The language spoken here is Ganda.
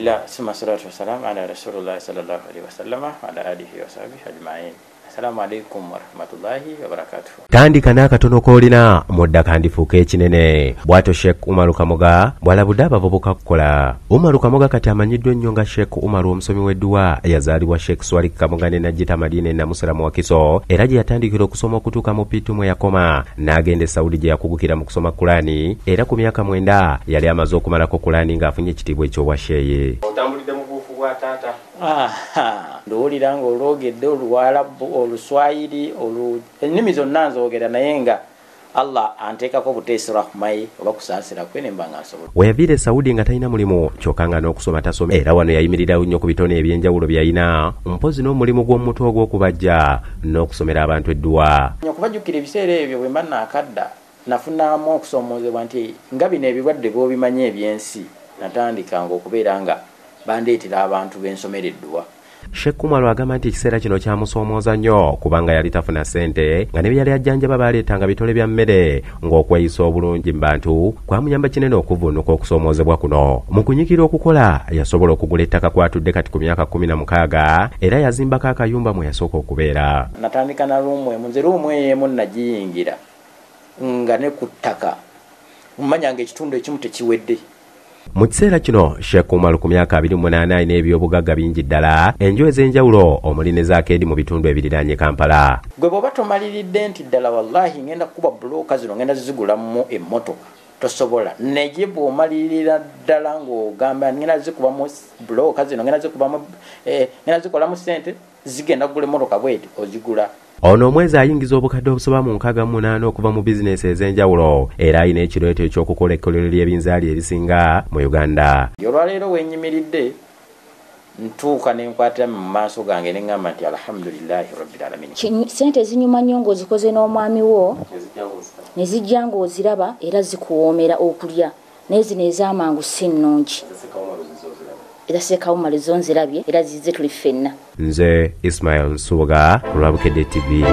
Alhamdulillah, summa salatu wassalamu ala rasulillah sallallahu alaihi wasallama wa ala alihi wa sahbihi ajma'in. Assalamu alaikum warahmatullahi wabarakatuh. Tandika n'akatono k'olina mudda kandifuuka ekinene. Bw'atyo Sheikh Umaru Kamoga bw'alabudde abavubuka kukola. Umaru Kamoga kati amanyiddwa ennyo nga Sheikh Umaru omusomi w'edduwa, yazaalibwa Sheikh Swalik Kamoga ne Najjita Madina e Namusera mu Wakiso, era gye yatandikira okusoma okutuuka mu P2 mwe yakoma n'agenda e Saudi gye yakugukira mu kusoma Kulaani, era ku myaka 9 yali amaze okumalako Kulaani ng'afunye ekitiibwa eky'obwasheeyi. Otambulidde mu buufu bwa taata. Nduwulira ng'olwogedde Oluwarabu, Oluswayiri, ennimi zonna nzoogera, naye nga Allah anteekako buteesi rahmayi oba kusaasira kwe ne mba nga nsobola. We yaviira e Saudi nga talina mulimu, kyokka nga n'okusoma tasoma, era wano yayimirirawo nnyo ku bitone eby'enjawulo by'alina, mpozzi n'omulimu gw'omutwe ogw'okubajja n'okusomera abantu edduwa. Okubajjukira ebiseera ebyo bwe mba naakadda, nafunamu okusoomoozebwa nti nga bino ebirwadde bw'obimanyi eby'ensi, natandikanga okubeera nga bandeetera abantu b'ensomera edduwa. Sheikh Umaru agamba nti ekiseera kino kyamusoomooza nnyo kubanga yali tafuna ssente, nga ne bye yali ajjanjaba baaleetanga bitole bya mmere, ng'okweyisa obulungi mu bantu kwamuyamba kinene okuvvuunuka okusoomoozebwa kuno. Mu kunyiikira okukola yasobola okugula ettaka kw'atudde kati ku myaka 16, era yazimbako akayumba mwe yasooka okubeera. Natandika na ruumu emu, nze ruumu eyo emu nagiyingira nga ne ku ttaka mmanya ng'ekitundu ekimu tekiwedde. Mu kiseera kino Sheikh Umaru ku myaka 28 alina ebyobugagga bingi ddala, enju ez'enjawulo omuli ne zaakeedi mu bitundu ebiriraanye Kampala. Gwe bw'oba tomaliridde nti ddala wallahi ngenda kukuba bulooka zino ngenda zigulamu emmotoka, tosobola. Naye bw'omalirira ddala ng'ogamba ngenda zikubamu bulooka zino, ngenda zikubamu, ngenda zikolamu ssente, zigenda kugula emmotoka bw'eti, ozigula. Ono omwezi ayingiza obukadde obusoba mu 68 okuva mu bizinesi ez'enjawulo, era alina ekirooto eky'okukola ekkolero ly'ebinzaali erisinga mu Uganda. Olwaleero wenyimiridde ntuuka ne nkwatira mu maaso gange ne ŋŋamba nti alhamdulillahi rabbil alamin. Ssente zinyuma nnyo ng'ozikoze n'omwami wo, ne zijja ng'oziraba era zikuwoomera okulya, naye zino ez'amangu si nnungi. Era Sheikh Umaru zo nzirabye era zizze tuli ffenna. Nze Ismail Nsubuga ku lwa Bukedde TV.